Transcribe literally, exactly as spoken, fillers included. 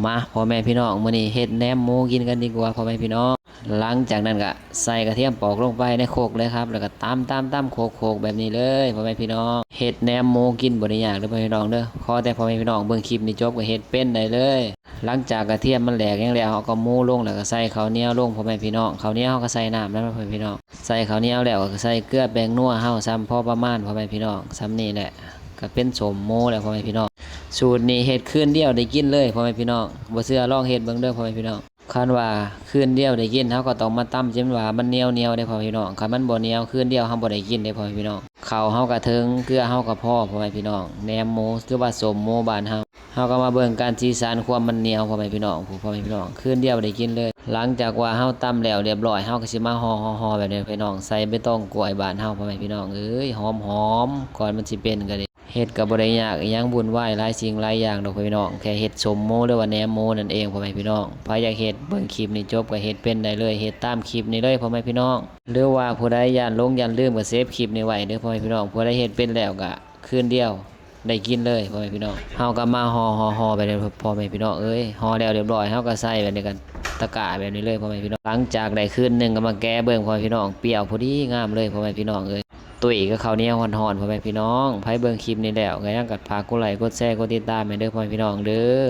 มาพ่อแม่พี่น้อง มื้อนี้เฮ็ดแหนมหมูกินกันดีกว่าพ่อแม่พี่น้อง หลังจากนั้นก็ใส่กระเทียมปอกลงไปในโคกเลยครับ แล้วก็ตำตำตำโคกโคกแบบนี้เลยพ่อแม่พี่น้อง เฮ็ดแหนมหมูกินบ่ได้ยากเด้อพ่อแม่พี่น้องเด้อ ขอแต่พ่อแม่พี่น้องเบิ่งคลิปนี้จบก็เฮ็ดเป็นได้เลย หลังจากกระเทียมมันแหลกหยังแล้ว เฮาก็หมูลงแล้วก็ใส่ข้าวเหนียวลงพ่อแม่พี่น้อง ข้าวเหนียวเฮาก็ใส่น้ำนำพ่อแม่พี่น้อง ใส่ข้าวเหนียวแล้วก็ใส่เกลือแป้งนัวเฮาส่ำพอประมาณพ่อแม่พี่น้อง ส่ำนี้แหละ ก็เป็นส้มหมูแล้วพ่อแม่พี่น้อง สูตรนี้เฮ็ดคืนเดียวได้กินเลยพ่อแม่พี่น้อง บ่เชื่อลองเฮ็ดเบิ่งเด้อพ่อแม่พี่น้อง คันว่าคืนเดียวได้กิน เฮาก็ต้องมาตำจนว่ามันเหนียวๆเด้พ่อแม่พี่น้อง คันมันบ่เหนียวคืนเดียวเฮาบ่ได้กินเด้พ่อแม่พี่น้อง ข้าวเฮาก็เถิง เกลือเฮาก็พอพ่อแม่พี่น้อง แหนมหมูหรือว่าส้มหมูบ้านเฮา เฮาก็มาเบิ่งกันสีสันความมันเหนียวพ่อแม่พี่น้อง ผู้พ่อแม่พี่น้อง คืนเดียวได้กินเลย หลังจากว่าเฮาตำแล้วเรียบร้อย เฮาก็สิมาห่อๆๆแบบนี้พี่น้อง ใส่ใบตองกล้วยบ้านเฮาพ่อแม่พี่น้องเอ้ย หอมๆ ก่อนมันสิเป็นก็ดี เฮ็ดก็บ่ได้ยากอิหยังวุ่นวายหลายสิ่งหลายอย่างดอกพ่อแม่พี่น้อง แค่เฮ็ดส้มหมูหรือว่าแหนมหมูนั่นเองพ่อแม่พี่น้อง ใผอยากเฮ็ดเบิ่งคลิปนี้จบก็เฮ็ดเป็นได้เลย เฮ็ดตามคลิปนี้เลยพ่อแม่พี่น้อง หรือว่าผู้ใดย้านหลงย้านลืมก็เซฟคลิปนี้ไว้เด้อพ่อแม่พี่น้อง ผู้ใดเฮ็ดเป็นแล้วก็คืนเดียวได้กินเลยพ่อแม่พี่น้อง เฮาก็มาห่อๆๆแบบนี้พ่อแม่พี่น้องเอ้ย ห่อแล้วเรียบร้อย เฮาก็ใส่แบบนี้กัน ตะกร้าแบบนี้เลยพ่อแม่พี่น้อง หลังจากได้คืนหนึ่งก็มาแกะเบิ่งพ่อแม่พี่น้อง เปรี้ยวพอดีงามเลยพ่อแม่พี่น้องเอ้ย ตุ้ยกับข้าวเหนียวฮ้อนๆพ่อแม่พี่น้อง ใผเบิ่งคลิปนี้แล้วก็ยังก็ฝากกดไลค์กดแชร์กดติดตามให้เด้อพ่อแม่พี่น้องเด้อ